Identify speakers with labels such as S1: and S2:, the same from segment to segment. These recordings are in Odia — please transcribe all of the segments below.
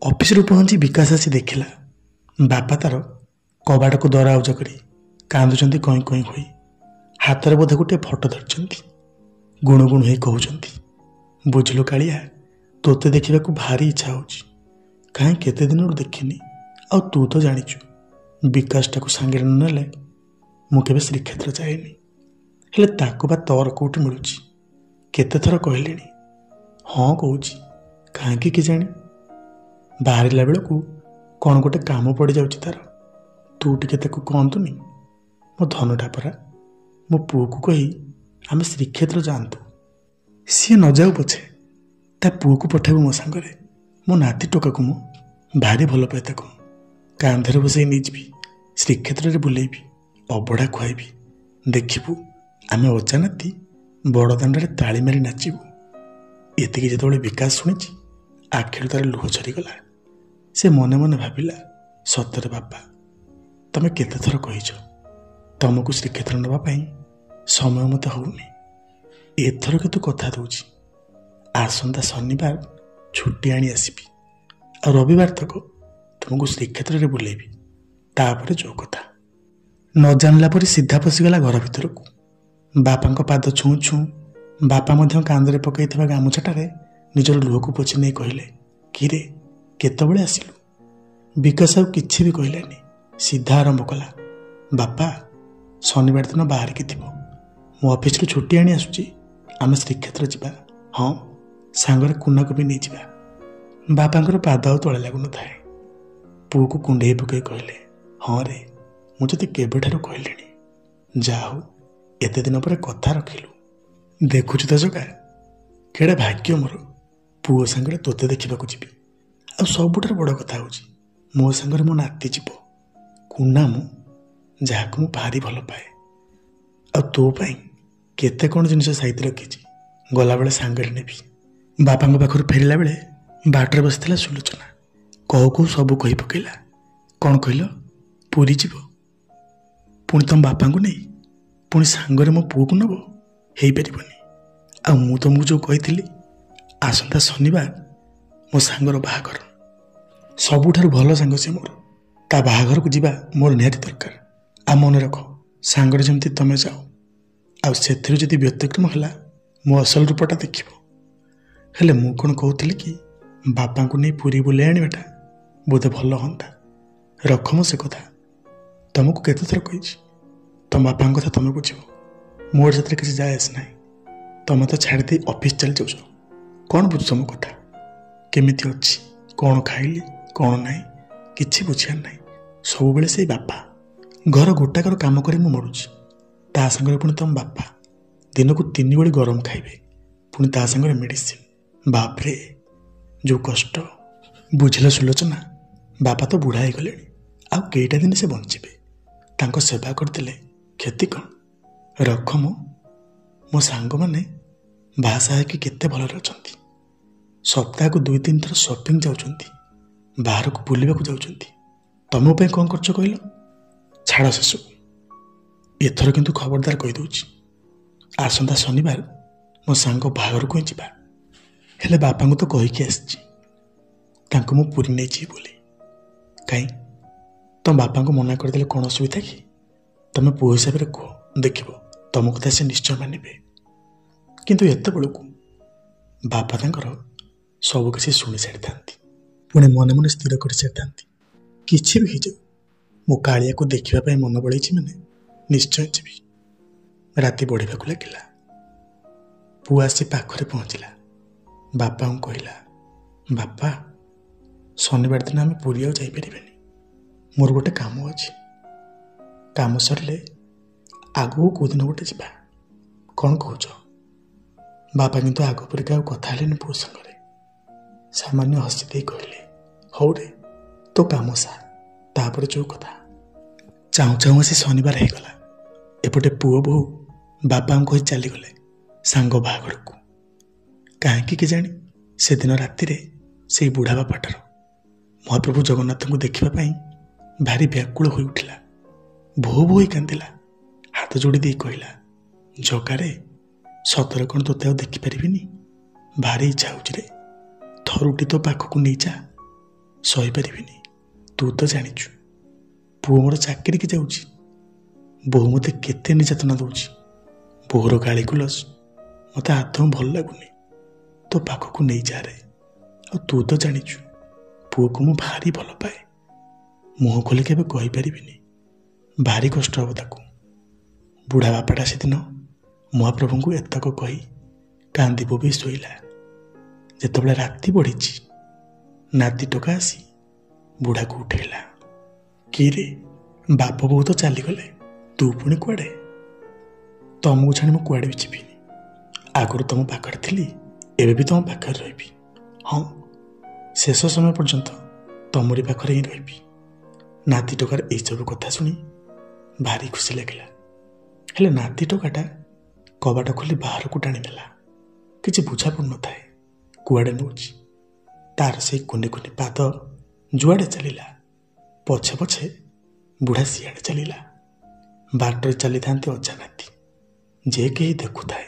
S1: ଅଫିସରୁ ପହଞ୍ଚି ବିକାଶ ଆସି ଦେଖିଲା ବାପା ତାର କବାଟକୁ ଦରଆଉଜ କରି କାନ୍ଦୁଛନ୍ତି କଇଁ କଇଁ ହୋଇ। ହାତରେ ବୋଧେ ଗୋଟିଏ ଫଟୋ ଧରିଛନ୍ତି, ଗୁଣୁ ଗୁଣୁ ହେଇ କହୁଛନ୍ତି, ବୁଝିଲୁ କାଳିଆ, ତୋତେ ଦେଖିବାକୁ ଭାରି ଇଚ୍ଛା ହେଉଛି, କାହିଁ କେତେ ଦିନରୁ ଦେଖିନି। ଆଉ ତୁ ତ ଜାଣିଛୁ ବିକାଶଟାକୁ ସାଙ୍ଗରେ ନ ନେଲେ ମୁଁ କେବେ ଶ୍ରୀକ୍ଷେତ୍ର ଯାଏନି। ହେଲେ ତାକୁ ବା ତୋର କେଉଁଠି ମିଳୁଛି? କେତେଥର କହିଲିଣି, ହଁ କହୁଛି, କାହିଁକି କେଜାଣି ବାହାରିଲା ବେଳକୁ କ'ଣ ଗୋଟେ କାମ ପଡ଼ିଯାଉଛି ତାର। ତୁ ଟିକେ ତାକୁ କହନ୍ତୁନି, ମୋ ଧନଟା ପରା। ମୋ ପୁଅକୁ କହି ଆମେ ଶ୍ରୀକ୍ଷେତ୍ର ଯାଆନ୍ତୁ। ସିଏ ନ ଯାଉ ପଛେ ତା ପୁଅକୁ ପଠାଇବୁ ମୋ ସାଙ୍ଗରେ। ମୋ ନାତି ଟୋକାକୁ ମୁଁ ଭାରି ଭଲ ପାଏ, ତାକୁ କାନ୍ଧରେ ବସେଇ ନେଇଯିବି, ଶ୍ରୀକ୍ଷେତ୍ରରେ ବୁଲେଇବି, ଅବଢ଼ା ଖୁଆଇବି। ଦେଖିବୁ ଆମେ ଅଜା ନାତି ବଡ଼ ଦାଣ୍ଡରେ ତାଳି ମାରି ନାଚିବୁ। ଏତିକି ଯେତେବେଳେ ବିକାଶ ଶୁଣିଛି, ଆଖିରୁ ତାର ଲୁହ ଝରିଗଲା। ସେ ମନେ ମନେ ଭାବିଲା, ସତରେ ବାପା, ତମେ କେତେଥର କହିଛ ତମକୁ ଶ୍ରୀକ୍ଷେତ୍ର ନେବା ପାଇଁ, ସମୟ ମୋତେ ହେଉନି। ଏଥର କିନ୍ତୁ କଥା ଦେଉଛି, ଆସନ୍ତା ଶନିବାର ଛୁଟି ଆଣି ଆସିବି, ଆଉ ରବିବାର ତକ ତୁମକୁ ଶ୍ରୀକ୍ଷେତ୍ରରେ ବୁଲେଇବି। ତାପରେ ଯୋଉ କଥା। ନ ଜାଣିଲା ପରି ସିଧା ପଶିଗଲା ଘର ଭିତରକୁ। ବାପାଙ୍କ ପାଦ ଛୁଁ ଛୁଁ ବାପା ମଧ୍ୟ କାନ୍ଧରେ ପକାଇଥିବା ଗାମୁଛାଟାରେ ନିଜର ଲୁହକୁ ପୋଛି ନେଇ କହିଲେ, କିରେ କେତେବେଳେ ଆସିଲୁ? ବିକାଶ ଆଉ କିଛି ବି କହିଲାନି, ସିଧା ଆରମ୍ଭ କଲା, ବାପା ଶନିବାର ଦିନ ବାହାରିକି ଥିବ, ମୁଁ ଅଫିସରୁ ଛୁଟି ଆଣି ଆସୁଛି, ଆମେ ଶ୍ରୀକ୍ଷେତ୍ର ଯିବା। ହଁ, ସାଙ୍ଗରେ କୁନାକୁ ବି ନେଇଯିବା। ବାପାଙ୍କର ପାଦ ଆଉ ତଳେ ଲାଗୁନଥାଏ। ପୁଅକୁ କୁଣ୍ଢେଇ ପକାଇ କହିଲେ, ହଁ ରେ, ମୁଁ ତୋତେ କେବେଠାରୁ କହିଲିଣି, ଯାହା ହଉ ଏତେ ଦିନ ପରେ କଥା ରଖିଲୁ। ଦେଖୁଛୁ ତ ଜଗା, କେଡ଼େ ଭାଗ୍ୟ ମୋର, ପୁଅ ସାଙ୍ଗରେ ତୋତେ ଦେଖିବାକୁ ଯିବି। ଆଉ ସବୁଠାରୁ ବଡ଼ କଥା ହେଉଛି ମୋ ସାଙ୍ଗରେ ମୋ ନାତି ଯିବ, କୁନା ମୁଁ, ଯାହାକୁ ମୁଁ ଭାରି ଭଲ ପାଏ। ଆଉ ତୋ ପାଇଁ କେତେ କ'ଣ ଜିନିଷ ସାଇତି ରଖିଛି, ଗଲାବେଳେ ସାଙ୍ଗରେ ନେବି। ବାପାଙ୍କ ପାଖରୁ ଫେରିଲା ବେଳେ ବାଟରେ ବସିଥିଲା ସୁଲୋଚନା। କହୁ କହୁ ସବୁ କହି ପକେଇଲା। କ'ଣ କହିଲ, ପୁରୀ ଯିବ? ପୁଣି ତମ ବାପାଙ୍କୁ ନେଇ, ପୁଣି ସାଙ୍ଗରେ ମୋ ପୁଅକୁ ନେବ? ହେଇପାରିବନି। ଆଉ ମୁଁ ତମକୁ ଯେଉଁ କହିଥିଲି, ଆସନ୍ତା ଶନିବାର ମୋ ସାଙ୍ଗର ବାହାଘର, ସବୁଠାରୁ ଭଲ ସାଙ୍ଗ ସେ ମୋର, ତା ବାହାଘରକୁ ଯିବା ମୋର ନିହାତି ଦରକାର। ଆଉ ମନେ ରଖ, ସାଙ୍ଗରେ ଯେମିତି ତମେ ଯାଅ, ଆଉ ସେଥିରୁ ଯଦି ବ୍ୟତିକ୍ରମ ହେଲା ମୋ ଅସଲ ରୂପଟା ଦେଖିବ। ହେଲେ ମୁଁ କ'ଣ କହୁଥିଲି କି, ବାପାଙ୍କୁ ନେଇ ପୁରୀ ବୁଲେଇ ଆଣିବାଟା ବୋଧେ ଭଲ ହୁଅନ୍ତା। ରଖ ମୋ ସେ କଥା, ତମକୁ କେତେଥର କହିଛି, ତମ ବାପାଙ୍କ କଥା ତମେ ବୁଝିବ, ମୋର ସେଥିରେ କିଛି ଯାଏ ଆସେ ନାହିଁ। ତମେ ତ ଛାଡ଼ିଦେଇ ଅଫିସ୍ ଚାଲି ଯାଉଛ, କ'ଣ ବୁଝୁଛ ମୋ କଥା? କେମିତି ଅଛି, କ'ଣ ଖାଇଲି କ'ଣ ନାହିଁ, କିଛି ବୁଝିବାର ନାହିଁ। ସବୁବେଳେ ସେଇ ବାପା। ଘର ଗୋଟାକର କାମ କରି ମୁଁ ମରୁଛି, ତା ସାଙ୍ଗରେ ପୁଣି ତମ ବାପା ଦିନକୁ 3 ଓଳି ଗରମ ଖାଇବେ, ପୁଣି ତା ସାଙ୍ଗରେ ମେଡ଼ିସିନ। ବାପରେ ଯେଉଁ କଷ୍ଟ। ବୁଝିଲ ସୁଲୋଚନା, ବାପା ତ ବୁଢ଼ା ହେଇଗଲେଣି, ଆଉ କେଇଟା ଦିନ ସେ ବଞ୍ଚିବେ। ତାଙ୍କ ସେବା କରିଦେଲେ କ୍ଷତି କ'ଣ? ରଖ ମୋ ସାଙ୍ଗମାନେ ବାହାସାହା ହେଇକି କେତେ ଭଲରେ ଅଛନ୍ତି, ସପ୍ତାହକୁ 2-3 ଥର ସପିଂ ଯାଉଛନ୍ତି, ବାହାରକୁ ବୁଲିବାକୁ ଯାଉଛନ୍ତି। ତମ ପାଇଁ କ'ଣ କରୁଛ କହିଲ? ଛାଡ଼ ସେସବୁ। ଏଥର କିନ୍ତୁ ଖବରଦାର କହିଦେଉଛି, ଆସନ୍ତା ଶନିବାର ମୋ ସାଙ୍ଗ ବାହାଘରକୁ ହିଁ ଯିବା। ହେଲେ ବାପାଙ୍କୁ ତ କହିକି ଆସିଛି ତାଙ୍କୁ ମୁଁ ପୁରୀ ନେଇଯିବି ବୋଲି। କାହିଁ ତମ ବାପାଙ୍କୁ ମନା କରିଦେଲେ କ'ଣ ଅସୁବିଧା କି? ତମେ ପୁଅ ହିସାବରେ କୁହ, ଦେଖିବ ତମ କଥା ସେ ନିଶ୍ଚୟ ମାନିବେ। କିନ୍ତୁ ଏତେବେଳକୁ ବାପା ତାଙ୍କର ସବୁକିଛି ଶୁଣି ସାରିଥାନ୍ତି, ପୁଣି ମନେ ମନେ ସ୍ଥିର କରିସାରିଥାନ୍ତି, କିଛି ବି ହେଇଯାଉ ମୁଁ କାଳିଆକୁ ଦେଖିବା ପାଇଁ ମନ ବଳେଇଛି ମାନେ ନିଶ୍ଚୟ ଯିବି। ରାତି ବଢ଼ିବାକୁ ଲାଗିଲା। ପୁଅ ଆସି ପାଖରେ ପହଞ୍ଚିଲା। ବାପାଙ୍କୁ କହିଲା, ବାପା ଶନିବାର ଦିନ ଆମେ ପୁରୀ ଆଉ ଯାଇପାରିବାନି, ମୋର ଗୋଟେ କାମ ଅଛି। କାମ ସରିଲେ ଆଗକୁ କେଉଁଦିନ ଗୋଟେ ଯିବା, କ'ଣ କହୁଛ? ବାପା କିନ୍ତୁ ଆଗ ପରିକା ଆଉ କଥା ହେଲେନି ପୁଅ ସାଙ୍ଗରେ। ସାମାନ୍ୟ ହସି ଦେଇ କହିଲେ, ହଉ ରେ, ତୋ କାମ ସାର, ତାପରେ ଯୋଉ କଥା। ଚାହୁଁ ଚାହୁଁ ଆସି ଶନିବାର ହେଇଗଲା। ଏପଟେ ପୁଅ ବୋହୂ ବାପାଙ୍କୁ କହି ଚାଲିଗଲେ ସାଙ୍ଗ ବାହାଘରକୁ। କାହିଁକି କେଜାଣି ସେଦିନ ରାତିରେ ସେଇ ବୁଢ଼ା ବାପାଟାର ମହାପ୍ରଭୁ ଜଗନ୍ନାଥଙ୍କୁ ଦେଖିବା ପାଇଁ ଭାରି ବ୍ୟାକୁଳ ହୋଇ ଉଠିଲା। ଭୋ ଭୋ ହୋଇ କାନ୍ଦିଲା। ହାତ ଯୋଡ଼ି ଦେଇ କହିଲା, ଜଗାରେ ସତରେ କ'ଣ ତୋତେ ଆଉ ଦେଖିପାରିବିନି? ଭାରି ଇଚ୍ଛା ହେଉଛି ରେ, ଥରୁଟି ତୋ ପାଖକୁ ନେଇଯା। ସହିପାରିବିନି। ତୁ ତ ଜାଣିଛୁ ପୁଅ ମୋର ଚାକିରିକି ଯାଉଛି, ବୋହୂ ମୋତେ କେତେ ନିର୍ଯାତନା ଦେଉଛି। ବୋହୂର ଗାଳିଗୁଲଜ ମୋତେ ଆଦୌ ଭଲ ଲାଗୁନି। ତୋ ପାଖକୁ ନେଇଯାରେ। ଆଉ ତୁ ତ ଜାଣିଛୁ ପୁଅକୁ ମୁଁ ଭାରି ଭଲ ପାଏ, ମୁହଁ ଖୋଲି କେବେ କହିପାରିବିନି, ଭାରି କଷ୍ଟ ହେବ ତାକୁ। ବୁଢ଼ା ବାପାଟା ସେଦିନ ମହାପ୍ରଭୁଙ୍କୁ ଏତକ କହି କାନ୍ଦି ବୋବେଇ ଶୋଇଲା। ଯେତେବେଳେ ରାତି ବଢ଼ିଛି, ନାତି ଟୋକା ଆସି ବୁଢ଼ାକୁ ଉଠେଇଲା। କିରେ, ବାପ ବୋଉ ତ ଚାଲିଗଲେ, ତୁ ପୁଣି କୁଆଡ଼େ? ତମକୁ ଛାଡ଼ି ମୁଁ କୁଆଡ଼େ ବି ଯିବିନି। ଆଗରୁ ତମ ପାଖରେ ଥିଲି, ଏବେ ବି ତମ ପାଖରେ ରହିବି। ହଁ, ଶେଷ ସମୟ ପର୍ଯ୍ୟନ୍ତ ତମରି ପାଖରେ ହିଁ ରହିବି। ନାତି ଟୋକାର ଏଇସବୁ କଥା ଶୁଣି ଭାରି ଖୁସି ଲାଗିଲା। ହେଲେ ନାତି ଟୋକାଟା କବାଟ ଖୋଲି ବାହାରକୁ ଟାଣିନେଲା। କିଛି ବୁଝା ପଡ଼ୁନଥାଏ କୁଆଡ଼େ ନେଉଛି। ତାର ସେଇ କୁନି କୁନି ପାଦ ଯୁଆଡ଼େ ଚାଲିଲା, ପଛେ ପଛେ ବୁଢ଼ା ସିଆଡ଼େ ଚାଲିଲା। ବାଟରେ ଚାଲିଥାନ୍ତି ଅଜା ନାତି। ଯେ କେହି ଦେଖୁଥାଏ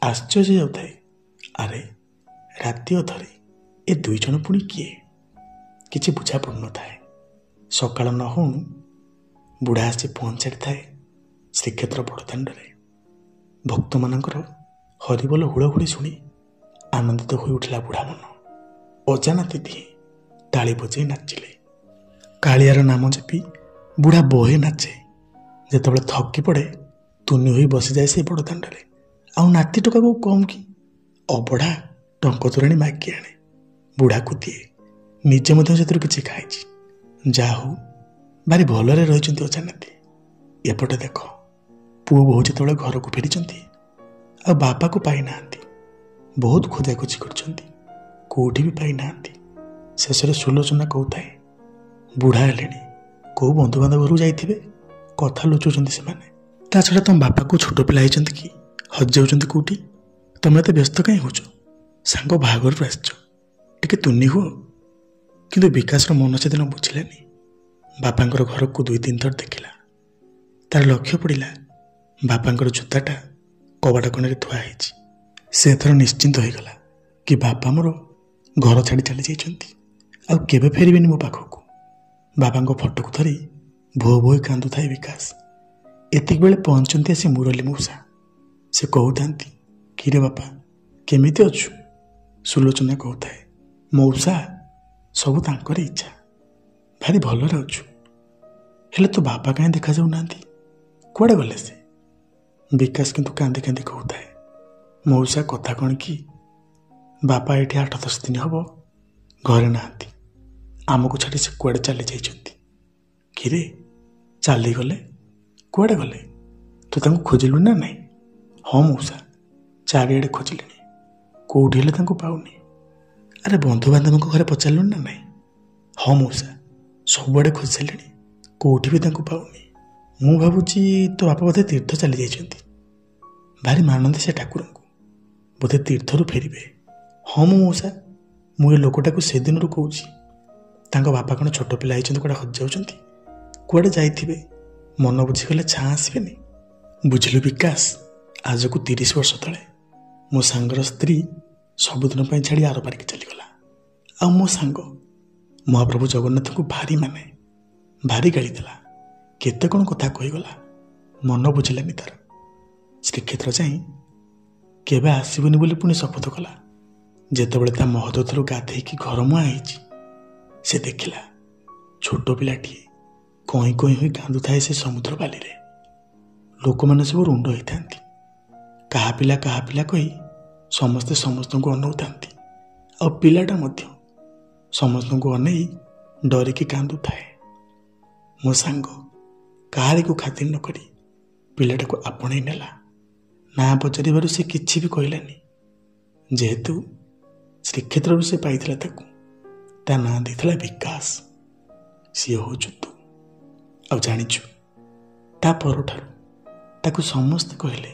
S1: ଆଶ୍ଚର୍ଯ୍ୟ ଯାଉଥାଏ, ଆରେ ରାତି ଅଧରେ ଏ ଦୁଇ ଜଣ ପୁଣି କିଏ? କିଛି ବୁଝା ପଡ଼ୁନଥାଏ। ସକାଳ ନ ହଉଣୁ ବୁଢ଼ା ଆସି ପହଞ୍ଚାଇଥାଏ ଶ୍ରୀକ୍ଷେତ୍ର ବଡ଼ଦାଣ୍ଡରେ। ଭକ୍ତମାନଙ୍କର ହରିବୋଲ ହୁଳହୁଳି ଶୁଣି ଆନନ୍ଦିତ ହୋଇ ଉଠିଲା ବୁଢ଼ା ମନ। ଅଜା ନାତି ଦିହେଁ ତାଳି ବଜେଇ ନାଚିଲେ। କାଳିଆର ନାମ ଜପି ବୁଢ଼ା ବହେ ନାଚେ। ଯେତେବେଳେ ଥକି ପଡ଼େ ତୁନି ହୋଇ ବସିଯାଏ ସେଇ ବଡ଼ଦାଣ୍ଡରେ। ଆଉ ନାତି ଟୋକାକୁ କମ୍ କି ଅବଢ଼ା ଟଙ୍କ ତୋରାଣୀ ମାଗି ଆଣେ, ବୁଢ଼ାକୁ ଦିଏ। ନିଜେ ମଧ୍ୟ ସେଥିରୁ କିଛି ଖାଇଛି। ଯାହା ହଉ ଭାରି ଭଲରେ ରହିଛନ୍ତି ଅଜା ନାତି। ଏପଟେ ଦେଖ, ପୁଅ ବୋହୂ ଯେତେବେଳେ ଘରକୁ ଫେରିଛନ୍ତି ଆଉ ବାପାକୁ ପାଇନାହାନ୍ତି। ବହୁତ ଖୋଜାଖୋଜି କରିଛନ୍ତି, କେଉଁଠି ବି ପାଇନାହାନ୍ତି। ଶେଷରେ ସୁଲୋଚନା କହୁଥାଏ, ବୁଢ଼ା ହେଲେଣି, କେଉଁ ବନ୍ଧୁବାନ୍ଧବ ଘରକୁ ଯାଇଥିବେ, କଥା ଲୁଚଉଛନ୍ତି ସେମାନେ। ତା ଛଡ଼ା ତମ ବାପାକୁ ଛୋଟ ପିଲା ହେଇଛନ୍ତି କି, ହଜିଯାଉଛନ୍ତି କେଉଁଠି? ତମେ ଏତେ ବ୍ୟସ୍ତ କାହିଁ ହେଉଛ? ସାଙ୍ଗ ବାହାଘରରୁ ଆସିଛ, ଟିକେ ତୁନି ହୁଅ। କିନ୍ତୁ ବିକାଶର ମନ ସେଦିନ ବୁଝିଲାନି। ବାପାଙ୍କର ଘରକୁ 2-3 ଥର ଦେଖିଲା। ତାର ଲକ୍ଷ୍ୟ ପଡ଼ିଲା ବାପାଙ୍କର ଜୁତାଟା କବାଟ କୋଣରେ ଥୁଆ ହେଇଛି। ସେ ଏଥର ନିଶ୍ଚିନ୍ତ ହୋଇଗଲା କି ବାପା ମୋର ଘର ଛାଡ଼ି ଚାଲି ଯାଇଛନ୍ତି, ଆଉ କେବେ ଫେରିବେନି ମୋ ପାଖକୁ। ବାବାଙ୍କ ଫଟୋକୁ ଧରି ଭୋ ଭୋ କାନ୍ଦୁଥାଏ ବିକାଶ। ଏତିକି ବେଳେ ପହଞ୍ଚନ୍ତି ଆସି ମୁରଲୀ ମଉସା। ସେ କହୁଥାନ୍ତି, କିରେ ବାପା କେମିତି ଅଛୁ? ସୁଲୋଚନା କହୁଥାଏ, ମଉସା ସବୁ ତାଙ୍କରି ଇଚ୍ଛା, ଭାରି ଭଲରେ ଅଛୁ। ହେଲେ ତୋ ବାପା କାହିଁ ଦେଖାଯାଉନାହାନ୍ତି, କୁଆଡ଼େ ଗଲେ ସେ? ବିକାଶ କିନ୍ତୁ କାନ୍ଦି କାନ୍ଦି କହୁଥାଏ, ମଉସା କଥା କ'ଣ କି, ବାପା ଏଠି 8-10 ଦିନ ହେବ ଘରେ ନାହାନ୍ତି, ଆମକୁ ଛାଡ଼ି ସେ କୁଆଡ଼େ ଚାଲି ଯାଇଛନ୍ତି। କିରେ ଚାଲିଗଲେ? କୁଆଡ଼େ ଗଲେ? ତୁ ତାଙ୍କୁ ଖୋଜିଲୁ ନା ନାହିଁ? ହଁ ମଉସା, ଚାରିଆଡ଼େ ଖୋଜିଲିଣି, କେଉଁଠି ହେଲେ ତାଙ୍କୁ ପାଉନି। ଆରେ ବନ୍ଧୁବାନ୍ଧବଙ୍କ ଘରେ ପଚାରିଲୁ ନା ନାହିଁ? ହଁ ମଉସା, ସବୁଆଡ଼େ ଖୋଜି ସାରିଲିଣି, କେଉଁଠି ବି ତାଙ୍କୁ ପାଉନି। ମୁଁ ଭାବୁଛି ତୋ ବାପା ବୋଧେ ତୀର୍ଥ ଚାଲି ଯାଇଛନ୍ତି, ଭାରି ମାନନ୍ତି ସେ ଠାକୁରଙ୍କୁ, ବୋଧେ ତୀର୍ଥରୁ ଫେରିବେ। ହଁ ମୁଁ ମଉସା, ମୁଁ ଏ ଲୋକଟାକୁ ସେଦିନରୁ କହୁଛି, ତାଙ୍କ ବାପା କ'ଣ ଛୋଟ ପିଲା ହେଇଛନ୍ତି କୁଆଡ଼େ ହଜିଯାଉଛନ୍ତି, କୁଆଡ଼େ ଯାଇଥିବେ, ମନ ବୁଝିଗଲେ ଛାଁ ଆସିବେନି। ବୁଝିଲୁ ବିକାଶ, ଆଜକୁ 30 ବର୍ଷ ତଳେ ମୋ ସାଙ୍ଗର ସ୍ତ୍ରୀ ସବୁଦିନ ପାଇଁ ଛାଡ଼ି ଆର ପାରିକି ଚାଲିଗଲା। ଆଉ ମୋ ସାଙ୍ଗ ମହାପ୍ରଭୁ ଜଗନ୍ନାଥଙ୍କୁ ଭାରି ମାନେ, ଭାରି ଗାଳିଦେଲା, କେତେ କ'ଣ କଥା କହିଗଲା, ମନ ବୁଝିଲାନି ତାର। ଶ୍ରୀକ୍ଷେତ୍ର ଯାଇ କେବେ ଆସିବନି ବୋଲି ପୁଣି ଶପଥ କଲା। ଯେତେବେଳେ ତା ମହୋଦଧରୁ ଗାଧେଇକି ଘର ମୁହାଁ ହେଇଛି, ସେ ଦେଖିଲା ଛୋଟ ପିଲାଟିଏ କଇଁ କଇଁ ହୋଇ କାନ୍ଦୁଥାଏ ସେ ସମୁଦ୍ର ବାଲିରେ। ଲୋକମାନେ ସବୁ ରୁଣ୍ଡ ହୋଇଥାନ୍ତି, କାହା ପିଲା କାହା ପିଲା କହି ସମସ୍ତେ ସମସ୍ତଙ୍କୁ ଅନଉଥାନ୍ତି। ଆଉ ପିଲାଟା ମଧ୍ୟ ସମସ୍ତଙ୍କୁ ଅନେଇ ଡରିକି କାନ୍ଦୁଥାଏ। ମୋ ସାଙ୍ଗ କାହାରିକୁ ଖାତିର ନ କରି ପିଲାଟାକୁ ଆପଣେଇ ନେଲା। ନାଁ ପଚାରିବାରୁ ସେ କିଛି ବି କହିଲାନି। ଯେହେତୁ ଶ୍ରୀକ୍ଷେତ୍ରରୁ ସେ ପାଇଥିଲା ତାକୁ, ତା ନାଁ ଦେଇଥିଲା ବିକାଶ। ସିଏ ହେଉଛୁ ତୁ। ଆଉ ଜାଣିଛୁ, ତା ପରଠାରୁ ତାକୁ ସମସ୍ତେ କହିଲେ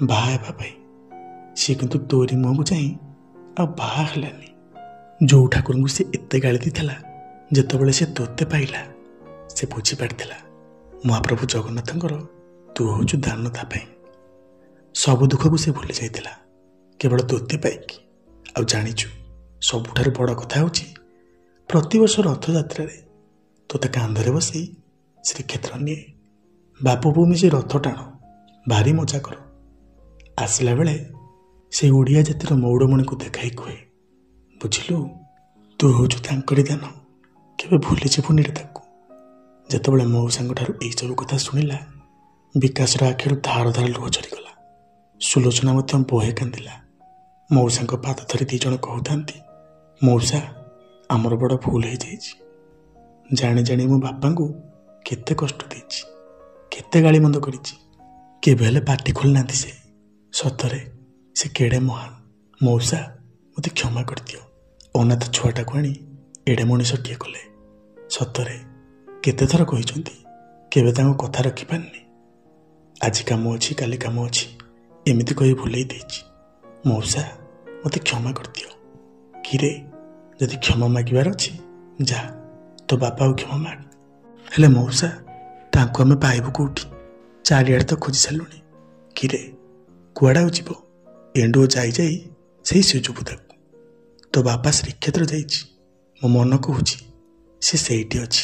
S1: ବାହା ହେବା ପାଇଁ, ସିଏ କିନ୍ତୁ ତୋରି ମୁହଁକୁ ଚାହିଁ ଆଉ ବାହା ହେଲାନି। ଯେଉଁ ଠାକୁରଙ୍କୁ ସେ ଏତେ ଗାଳି ଦେଇଥିଲା, ଯେତେବେଳେ ସେ ତୋତେ ପାଇଲା, ସେ ବୁଝିପାରିଥିଲା ମହାପ୍ରଭୁ ଜଗନ୍ନାଥଙ୍କର ତୁ ହେଉଛୁ ଦାନ ତା ପାଇଁ। ସବୁ ଦୁଃଖକୁ ସେ ଭୁଲି ଯାଇଥିଲା କେବଳ ତୋତେ ପାଇକି। ଆଉ ଜାଣିଛୁ, ସବୁଠାରୁ ବଡ଼ କଥା ହେଉଛି ପ୍ରତିବର୍ଷ ରଥଯାତ୍ରାରେ ତୋତେ କାନ୍ଧରେ ବସେଇ ଶ୍ରୀକ୍ଷେତ୍ର ନିଏ। ବାପ ବୋଉ ମିଶି ରଥ ଟାଣ, ଭାରି ମଜା କର। ଆସିଲା ବେଳେ ସେଇ ଓଡ଼ିଆ ଜାତିର ମଉଡ଼ମଣିକୁ ଦେଖାଇ କୁହେ, ବୁଝିଲୁ, ତୁ ହେଉଛୁ ତାଙ୍କରି ଦାନ, କେବେ ଭୁଲିଯିବୁନିରେ ତାକୁ। ଯେତେବେଳେ ମଉସାଙ୍କ ଠାରୁ ଏଇସବୁ କଥା ଶୁଣିଲା, ବିକାଶର ଆଖିରୁ ଧାର ଧାର ଲୁହ ଝରିଗଲା। ସୁଲୋଚନା ମଧ୍ୟ ବହେ କାନ୍ଦିଲା। ମଉସାଙ୍କ ପାଦ ଧରି 2 ଜଣ କହୁଥାନ୍ତି, ମଉସା, ଆମର ବଡ଼ ଭୁଲ ହେଇଯାଇଛି। ଜାଣି ଜାଣି ମୋ ବାପାଙ୍କୁ କେତେ କଷ୍ଟ ଦେଇଛି, କେତେ ଗାଳିମନ୍ଦ କରିଛି। କେବେ ହେଲେ ପାଟି ଖୋଲିନାହାନ୍ତି ସେ। ସତରେ ସେ କେଡ଼େ ମହାନ। ମଉସା, ମୋତେ କ୍ଷମା କରିଦିଅ। ଅନାଥ ଛୁଆଟାକୁ ଆଣି ଏଡ଼େ ମଣିଷଟିଏ କଲେ। ସତରେ କେତେଥର କହିଛନ୍ତି, କେବେ ତାଙ୍କ କଥା ରଖିପାରିନି। ଆଜି କାମ ଅଛି, କାଲି କାମ ଅଛି, ଏମିତି କହି ଭୁଲେଇ ଦେଇଛି। ମଉସା, ମୋତେ କ୍ଷମା କରିଦିଅ। କିରେ, ଯଦି କ୍ଷମା ମାଗିବାର ଅଛି, ଯା ତୋ ବାପାକୁ କ୍ଷମା ମାଗ। ହେଲେ ମଉସା, ତାଙ୍କୁ ଆମେ ପାଇବୁ କେଉଁଠି? ଚାରିଆଡ଼େ ତ ଖୋଜି ସାରିଲୁଣି। କିରେ, କୁଆଡ଼େ ଆଉ ଯିବ? ଏଣ୍ଡୁଅ ଯାଇ ଯାଇ ସେଇ ସୁଯୁବୁଦାକୁ। ତୋ ବାପା ଶ୍ରୀକ୍ଷେତ୍ର ଯାଇଛି, ମୋ ମନ କହୁଛି ସେ ସେଇଠି ଅଛି।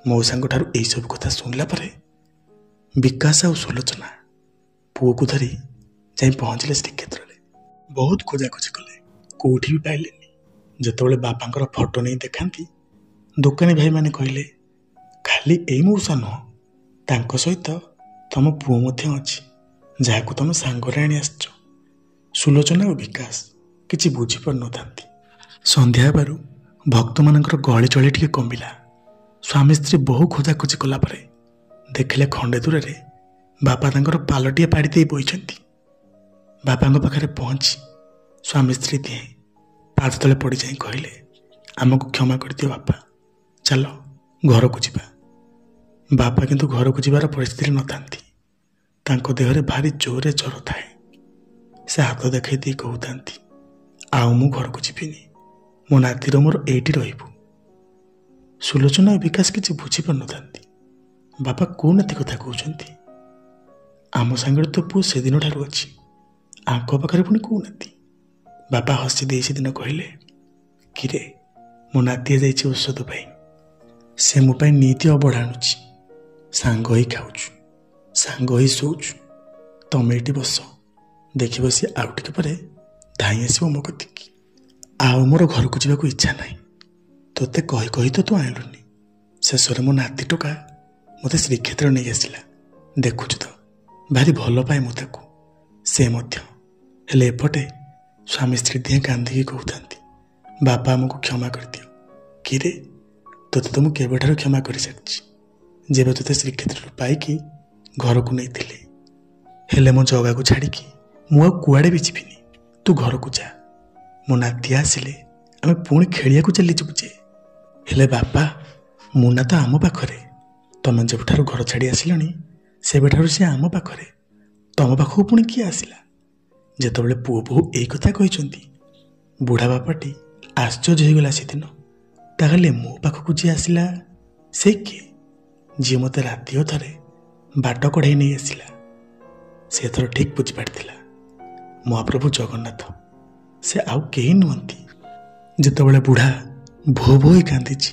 S1: ମଉସାଙ୍କ ଠାରୁ ଏଇସବୁ କଥା ଶୁଣିଲା ପରେ ବିକାଶ ଆଉ ସୁଲୋଚନା ପୁଅକୁ ଧରି ଯାଇ ପହଞ୍ଚିଲେ ଶ୍ରୀକ୍ଷେତ୍ରରେ। ବହୁତ ଖୋଜାଖୋଜି କଲେ, କେଉଁଠି ବି ପାଇଲେନି। ଯେତେବେଳେ ବାପାଙ୍କର ଫଟୋ ନେଇ ଦେଖାନ୍ତି, ଦୋକାନୀ ଭାଇମାନେ କହିଲେ, ଖାଲି ଏଇ ମଉସା ନୁହଁ, ତାଙ୍କ ସହିତ ତମ ପୁଅ ମଧ୍ୟ ଅଛି, ଯାହାକୁ ତମେ ସାଙ୍ଗରେ ଆଣି ଆସିଛ। ସୁଲୋଚନା ଓ ବିକାଶ କିଛି ବୁଝିପାରୁନଥାନ୍ତି। ସନ୍ଧ୍ୟା ହେବାରୁ ଭକ୍ତମାନଙ୍କର ଗହଳି ଚଳି ଟିକେ କମିଲା। ସ୍ୱାମୀ ସ୍ତ୍ରୀ ବହୁ ଖୋଜାଖୋଜି କଲା ପରେ ଦେଖିଲେ ଖଣ୍ଡେ ଦୂରରେ ବାପା ତାଙ୍କର ପାଲଟିଏ ପାଡ଼ି ଦେଇ ବଇଛନ୍ତି। ବାପାଙ୍କ ପାଖରେ ପହଞ୍ଚି ସ୍ୱାମୀ ସ୍ତ୍ରୀ ଦିହେଁ ପାଦ ତଳେ ପଡ଼ିଯାଇ କହିଲେ, ଆମକୁ କ୍ଷମା କରିଦିଅ ବାପା, ଚାଲ ଘରକୁ ଯିବା। ବାପା କିନ୍ତୁ ଘରକୁ ଯିବାର ପରିସ୍ଥିତିରେ ନଥାନ୍ତି। ତାଙ୍କ ଦେହରେ ଭାରି ଜୋରରେ ଜ୍ୱର ଥାଏ। ସେ ହାତ ଦେଖାଇ ଦେଇ କହୁଥାନ୍ତି, ଆଉ ମୁଁ ଘରକୁ ଯିବିନି, ମୋ ନାତିର ମୋର ଏଇଠି ରହିବୁ। ସୁଲୋଚନା ଓ ବିକାଶ କିଛି ବୁଝିପାରୁନଥାନ୍ତି। ବାପା କେଉଁ ନାତି କଥା କହୁଛନ୍ତି? ଆମ ସାଙ୍ଗରେ ତ ପୁଅ ସେଦିନଠାରୁ ଅଛି, ଆଙ୍କ ପାଖରେ ପୁଣି କେଉଁ ନାତି? ବାପା ହସି ଦେଇ ସେଦିନ କହିଲେ, କିରେ, ମୋ ନାତିଏ ଯାଇଛି ଔଷଧ ପାଇଁ, ସେ ମୋ ପାଇଁ ନିତି ଅବଢ଼ା ଆଣୁଛି, ସାଙ୍ଗ ହେଇ ଖାଉଛୁ, ସାଙ୍ଗ ହେଇ ଶୋଉଛୁ। ତମେ ଏଇଠି ବସ, ଦେଖିବ ସିଏ ଆଉ ଟିକେ ପରେ ଧାଇଁ ଆସିବ ମୋ କତିକି। ଆଉ ମୋର ଘରକୁ ଯିବାକୁ ଇଚ୍ଛା ନାହିଁ। ତୋତେ କହି କହି ତ ତୁ ଆଣିଲୁନି, ଶେଷରେ ମୋ ନାତି ଟୋକା ମୋତେ ଶ୍ରୀକ୍ଷେତ୍ର ନେଇ ଆସିଲା। ଦେଖୁଛୁ ତ, ଭାରି ଭଲ ପାଏ ମୁଁ ତାକୁ, ସେ ମଧ୍ୟ। ହେଲେ ଏପଟେ ସ୍ୱାମୀ ସ୍ତ୍ରୀ ଦିହେଁ କାନ୍ଦିକି କହୁଥାନ୍ତି, ବାପା ଆମକୁ କ୍ଷମା କରିଦିଅ। କିରେ, ତୋତେ ତ ମୁଁ କେବେଠାରୁ କ୍ଷମା କରିସାରିଛି, ଯେବେ ତୋତେ ଶ୍ରୀକ୍ଷେତ୍ରରୁ ପାଇକି ଘରକୁ ନେଇଥିଲି। ହେଲେ ମୋ ଜଗାକୁ ଛାଡ଼ିକି ମୁଁ ଆଉ କୁଆଡ଼େ ବି ଯିବିନି, ତୁ ଘରକୁ ଯା। ମୋ ନାତି ଆସିଲେ ଆମେ ପୁଣି ଖେଳିବାକୁ ଚାଲିଯିବୁ ଯେ। ହେଲେ ବାପା, ମୁନା ତ ଆମ ପାଖରେ, ତମେ ଯେବେଠାରୁ ଘର ଛାଡ଼ି ଆସିଲଣି ସେବେଠାରୁ ସେ ଆମ ପାଖରେ, ତମ ପାଖକୁ ପୁଣି କିଏ ଆସିଲା? ଯେତେବେଳେ ପୁଅ ବୋହୂ ଏଇ କଥା କହିଛନ୍ତି, ବୁଢ଼ା ବାପାଟି ଆଶ୍ଚର୍ଯ୍ୟ ହୋଇଗଲା ସେଦିନ। ତାହେଲେ ମୋ ପାଖକୁ ଯିଏ ଆସିଲା ସେ କିଏ, ଯିଏ ମୋତେ ରାତି ଅଧରେ ବାଟ କଢ଼େଇ ନେଇ ଆସିଲା? ସେ ଏଥର ଠିକ୍ ବୁଝିପାରିଥିଲା, ମହାପ୍ରଭୁ ଜଗନ୍ନାଥ, ସେ ଆଉ କେହି ନୁହନ୍ତି। ଯେତେବେଳେ ବୁଢ଼ା ଭୋ ଭୋ ହୋଇ କାନ୍ଦିଛି,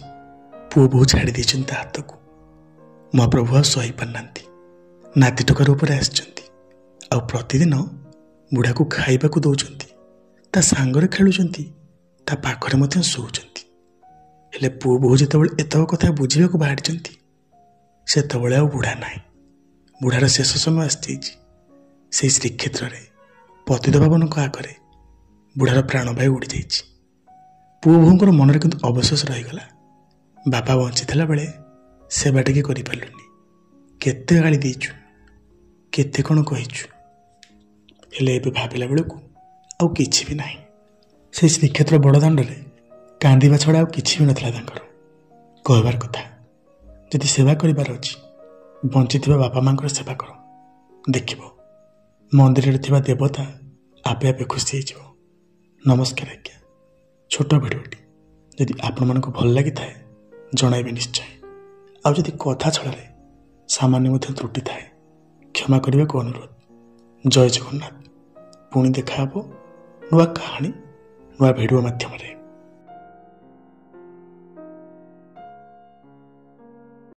S1: ପୁଅ ବୋହୂ ଛାଡ଼ି ଦେଇଛନ୍ତି ତା ହାତକୁ। ମହାପ୍ରଭୁ ଆଉ ସହିପାରିନାହାନ୍ତି, ନାତି ଟୋକାର ଉପରେ ଆସିଛନ୍ତି ଆଉ ପ୍ରତିଦିନ ବୁଢ଼ାକୁ ଖାଇବାକୁ ଦେଉଛନ୍ତି, ତା ସାଙ୍ଗରେ ଖେଳୁଛନ୍ତି, ତା ପାଖରେ ମଧ୍ୟ ଶୋଉଛନ୍ତି। ହେଲେ ପୁଅ ବୋହୂ ଯେତେବେଳେ ଏତକ କଥା ବୁଝିବାକୁ ବାହାରିଛନ୍ତି, ସେତେବେଳେ ଆଉ ବୁଢ଼ା ନାହିଁ। ବୁଢ଼ାର ଶେଷ ସମୟ ଆସିଯାଇଛି। ସେଇ ଶ୍ରୀକ୍ଷେତ୍ରରେ ପତିତପାବନଙ୍କ ଆଗରେ ବୁଢ଼ାର ପ୍ରାଣବାୟୁ ଉଡ଼ିଯାଇଛି। ପୁଅ ବୋହୂଙ୍କର ମନରେ କିନ୍ତୁ ଅବଶୋଷ ରହିଗଲା, ବାପା ବଞ୍ଚିଥିଲା ବେଳେ ସେବା ଟିକେ କରିପାରିଲୁନି, କେତେ ଗାଳି ଦେଇଛୁ, କେତେ କ'ଣ କହିଛୁ, ହେଲେ ଏବେ ଭାବିଲା ବେଳକୁ ଆଉ କିଛି ବି ନାହିଁ। ସେଇ ଶ୍ରୀକ୍ଷେତ୍ର ବଡ଼ଦାଣ୍ଡରେ କାନ୍ଦିବା ଛଡ଼ା ଆଉ କିଛି ବି ନଥିଲା ତାଙ୍କର। କହିବାର କଥା, ଯଦି ସେବା କରିବାର ଅଛି, ବଞ୍ଚିଥିବା ବାପା ମାଆଙ୍କର ସେବା କର, ଦେଖିବ ମନ୍ଦିରରେ ଥିବା ଦେବତା ଆପେ ଆପେ ଖୁସି ହେଇଯିବ। ନମସ୍କାର ଆଜ୍ଞା। ଛୋଟ ଭିଡ଼ିଓଟି ଯଦି ଆପଣମାନଙ୍କୁ ଭଲ ଲାଗିଥାଏ ଜଣାଇବେ ନିଶ୍ଚୟ। ଆଉ ଯଦି କଥା ଛଳରେ ସାମାନ୍ୟ ମଧ୍ୟ ତ୍ରୁଟି ଥାଏ କ୍ଷମା କରିବାକୁ ଅନୁରୋଧ। ଜୟ ଜଗନ୍ନାଥ। ପୁଣି ଦେଖାହେବ ନୂଆ କାହାଣୀ ନୂଆ ଭିଡ଼ିଓ ମାଧ୍ୟମରେ।